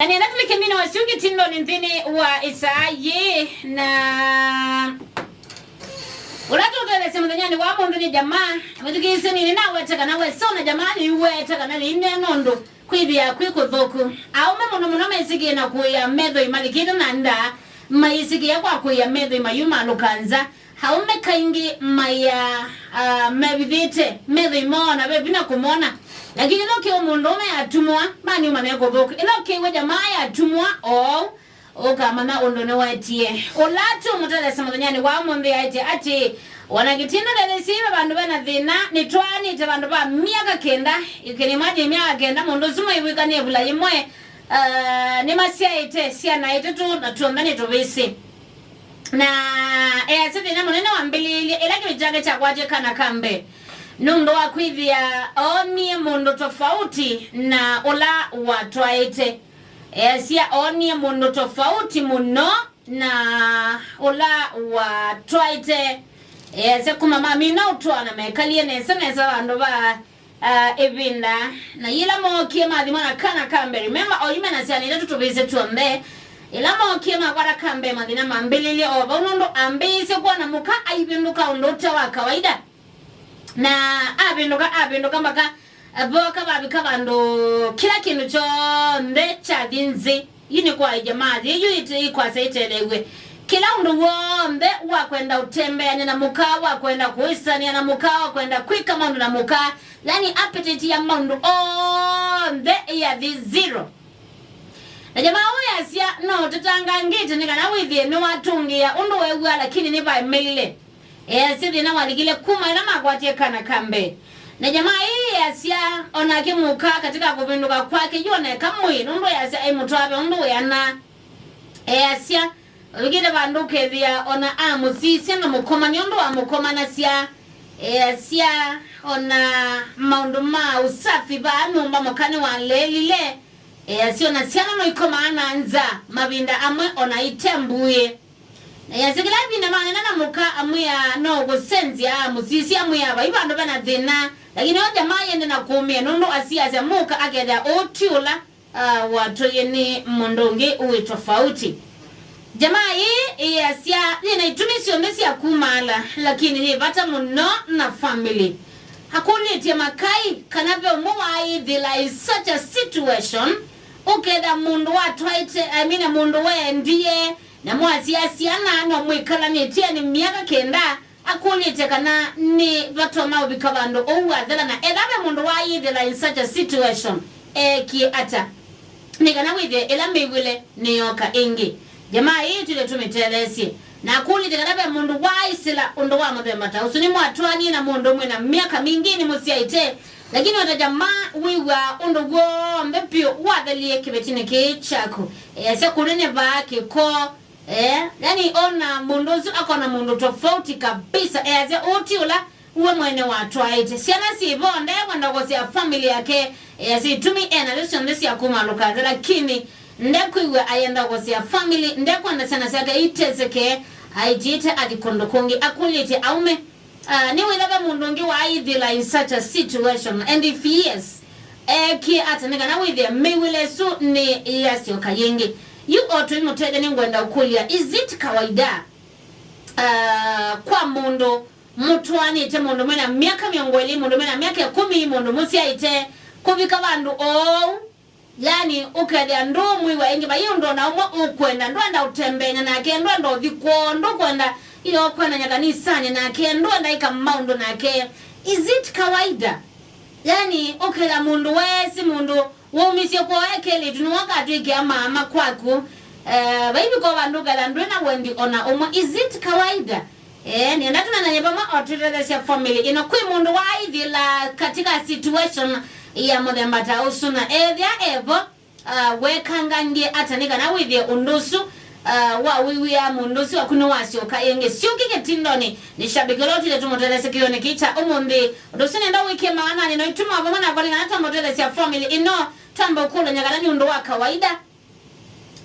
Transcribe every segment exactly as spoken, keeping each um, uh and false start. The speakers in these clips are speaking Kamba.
Na nĩenda tũlike nthĩnĩ wa syũngĩ tindonĩ nthĩnĩ wa ĩsaa yĩĩ, na ũla tũtetheesya mũthenyanĩ wa mũnthĩ nĩ jamaa. Mwĩthukĩĩsye nĩnaweta kana wesona jamaa nĩweta kana nĩneena ũndũ kwĩthĩa kwĩ kũthũku. Aũme mũno mũno mesĩkĩe na kũĩa methoi malikĩte na ndaa, mayĩsĩkĩa kwa kũĩa methoi mayumalũka nza. Aũme kaingĩ maĩa, ah, mevithĩte methoi moo na ve vinya kũmona. Lakini ĩla ũkĩwa mũndũũme atumwa, maniuma me kũthũku. Ĩla ũkĩw'a jamaa yatumwa oou, ũkamanya ũndũ nĩwetie. Ũla tũmũtetheesya mũthenyanĩ wa ũmũnthĩ aĩtye atĩĩ, "Wana kĩtindo ndethesyei ve vandũ vena thĩna, nĩtwaanĩte vandũ va myaka kenda." You can imagine, myaka kenda, mũndũ ũsu maivw'ĩkanie ĩvula yĩmwe, ah, nĩmasyaĩte syana itatũ na tw'onthe nĩtũvĩsĩ. Na easya thĩna mũnene wambĩlĩĩlye ĩla kĩveti kyake kyakwatie kana ka mbee, nũndũ wa kwĩthĩa oonie mũndũ tofauti na ũla watwaĩte. Easya oonie mũndũ tofauti mũno na ũla watwaĩte. Easya kuma mamina ũtwaana mekalie nesa nesa vandũ va ah, ĩvinda. Na yĩla mookie mathimwa na kana ka mbee, remember, oyu mena syana itatũ tũvĩsĩ tw'onthe. Yĩla mookie makwata ka mbee, mathĩna mambĩlĩlye o vau, nũndũ ambĩĩsye kwona mũka aivĩndũka ũndũ ũte wa kawaida. Na avĩndũka, avĩndũka mpaka vooka vavika vandũ kĩla kĩndũ kyonthe kyathi nzĩ. Yu nĩ kwa jamaa yĩĩ, yu ĩte-, ĩkwasa ĩteleew'e. Kĩla ũndũ w'onthe wa kwenda ũtembeany'a na mũka, wa kwenda kũĩsanĩa na mũka, wa kwenda kwĩka maũndũ na mũka, yani appetite ya maũndũ onthe ĩyathi zero. Na jamaa ũũ easya, no ũtetangangĩte nĩ kana wĩthĩe nĩwatũngĩĩa ũndũ weew'aa, lakini nĩvaemelile. Easya thĩna walikile kuma ĩla makwatie kana ka mbee. Na jamaa ĩĩ easya, o nake mũka katika kũvĩndũka kwake, yu oneka mwĩĩ, nũndũ easya aimũtwaa ve ũndũ wĩana. Easya, ũvikĩte vandũ ũkethĩa ona amũsisya na mũkomani ũndũ wamũkomanasya. Easya, ona maũndũ ma ũsafi vaa nyũmba mũka nĩwaleelile. Easya, ona syana no ikomaa na nza mavinda amwe ona ite mbuĩ. Na easya kĩla ĩvinda maneena na mũka amwĩa no kũsenzya, amũsisya amwĩa vai vandũ vena thĩna, lakini o jamaa yende na kũũmĩa nũndũ asiasya mũka akethĩa ũũ ti ũla, ah, watwaie nĩ mũndũ ũngĩ wĩ tofauti. Jamaa ĩĩ ĩyasya yĩna itumi syonthe sya kumaala, lakini yĩ vata mũno na family. Akũlĩtye makai kana ve ũmwe waaĩthĩla in such a situation, ũketha mũndũ watwaĩte, I mean, mũndũ wendie, na mwasya syana no mwĩkalanĩtye nĩ myaka kenda, akũlĩtye kana nĩ vatonya ũvika vandũ ũu wathela, na etha ve mũndũ waaĩthĩla in such a situation, eekie ata nĩ kana wĩthĩe ĩla mĩw'ĩle nĩyooka ĩngĩ? Jamaa ĩĩ twĩle tũmĩtetheesye. Na akũlĩtye kana ve mũndũ waaĩsĩla ũndũ wa mũthemba ta ũsu. Nĩmwatwaanie na mũndũ mwĩ na myaka mingĩ nĩmũsyaĩte, lakini o ta jamaa wĩw'aa ũndũ w'onthe vyũ wathelie kĩvetinĩ kĩĩ kyaku. Easya kũnenevaa kĩko. Eh, yani ona mũndũ ũsu akona mũndũ tofauti kabisa. Easya ũũ ti ũla we mwene watwaĩte. Syana syĩ vo, ndekwenda kũkosea family yake. Easya itumi ena syo syonthe sya kumalũka nza, lakini ndekwĩw'a ayenda kũkosea family, ndekwenda syana syake iteseke, aitiĩte athi kũndũ kũngĩ. Akũlĩtye aũme, ah, nĩwĩla ve mũndũ ũngĩ waaĩthĩla in such a situation, and if yes, eekie ata nĩ kana wĩthĩe mĩw'ĩle ĩsu nĩ yasyoka yĩngĩ? Yu o tũimũtethya nĩngwenda ũkũlya, is it kawaida, ah, kwa mũndũ mũtwaanĩte, mũndũ mwĩna myaka mĩongo ĩlĩ, mũndũ mwĩna myaka ĩkũmi, mũndũ mũsyaĩte, kũvika vandũ oou? Yani, ũkethĩa ndũũmwĩw'a ĩngĩ, vai ũndũ ona ũmwe ũkwenda, ndwenda ũtembeene nake, ndwenda ũthi kwoo, ndũkwenda ila ũkwenany'a kanisanĩ nake, ndwenda ĩka maũndũ nake. Is it kawaida? Yani, ũkethĩa mũndũ weesĩ mũndũ waumisye kwoo e kelĩtu nĩwe ũkatw'ĩkĩa maama kwaku. Eh, vaivika vandũ ũkethĩa ndwĩ na wendi ona ũmwe. Is it kawaida? Eh, nĩenda tũnenanye vamwe o tũtetheesya family ĩno. Kwĩ mũndũ waaĩthĩla katika situation ya mũthemba ta ũsu, na ethĩa evo, ah, wekangangie ata nĩ kana wĩthĩe ũndũ ũsu, ah, wawĩw'ĩa mũndũ ũsu waku nĩwasyoka ĩngĩ? Syũki kĩtindonĩ nĩ shabiki ũla ũtwĩle tũmũtetheesye kĩw'ũnĩ kĩĩ kya ũmũnthĩ. Ũndũ ũsu nĩenda wĩkĩe maananĩ na ũitũma vamwe nakwa nĩ kana twambe ũtetheesya family ĩno, twambe ũkũlany'a kana nĩ ũndũ wa kawaida.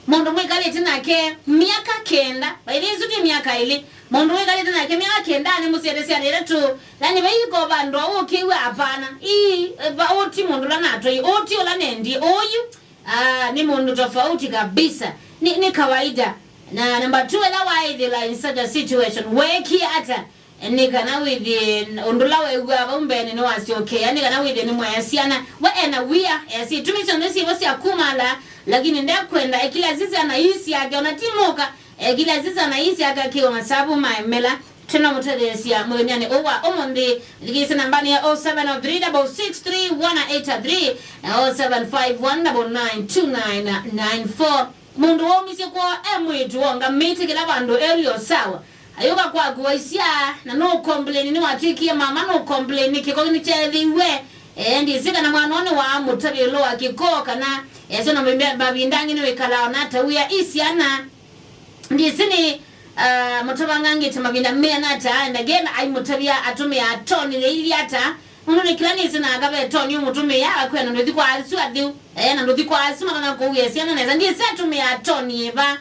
Mũndũ mwĩkalĩte nake myaka kenda, vaithĩ ĩsu ti myaka ĩlĩ. Mũndũ mwĩkalĩte nake myaka kenda, nĩmũsyaĩte syana itatũ, yani vaiko vandũ ũkĩw'a, hapana. Ii, va-, ũũ ti mũndũ ũla natwaie, ũũ ti ũla nendie, ũyu. Ah, nĩ mũndũ tofauti kabisa. Nĩ, nĩ kawaida. Na number two, ĩla waĩthĩla in such a situation, weekie ata? Nĩ kana wĩthĩe ũndũ ũla weew'aa vau mbeenĩ nĩwasyokea, nĩ kana wĩthĩe nĩmwaea syana. We ena wia, easya itumi syonthe syĩvo sya kumala, lakini ndekwenda ekile asisya na ii syake, ona ti mũka, ekile asisya na ii syake akĩwa masavu maemela. Tũnamũtetheesya mũthenyanĩ ũũ wa ũmũnthĩ. Thikĩĩsya nambanĩ ya oh seven oh three double six three one eight three na oh seven five one double nine two nine nine four. Mũndũ waumisye kwoo e mwĩĩtu wongamĩte kĩla vandũ elio sawa. Ayũka kwaku waisya na nũkomplaini nĩwatw'ĩkie mama nũkomplaini kĩko nĩkyeethĩiwe. Ee, ndĩsĩ kana mwana ũũ nĩwaa mũtavĩlo wa kĩko kana esyo na mavinda angĩ nĩwĩkalaa ona atawĩa i syana. Ndĩsĩ nĩ, ah, mũtavangangĩte mavinda meana ata, and again aimũtavya atũmĩaa toni yĩilyĩ ata. Nũndũ nĩ kĩla nĩsĩ na aka ve toni ũmũtũmĩaa akwĩa na ndũthi kwa asu atheu, ee, na ndũthi kwa asu matana kũwĩa syana nesa. Ndĩsĩ atũmĩaa toni ĩva.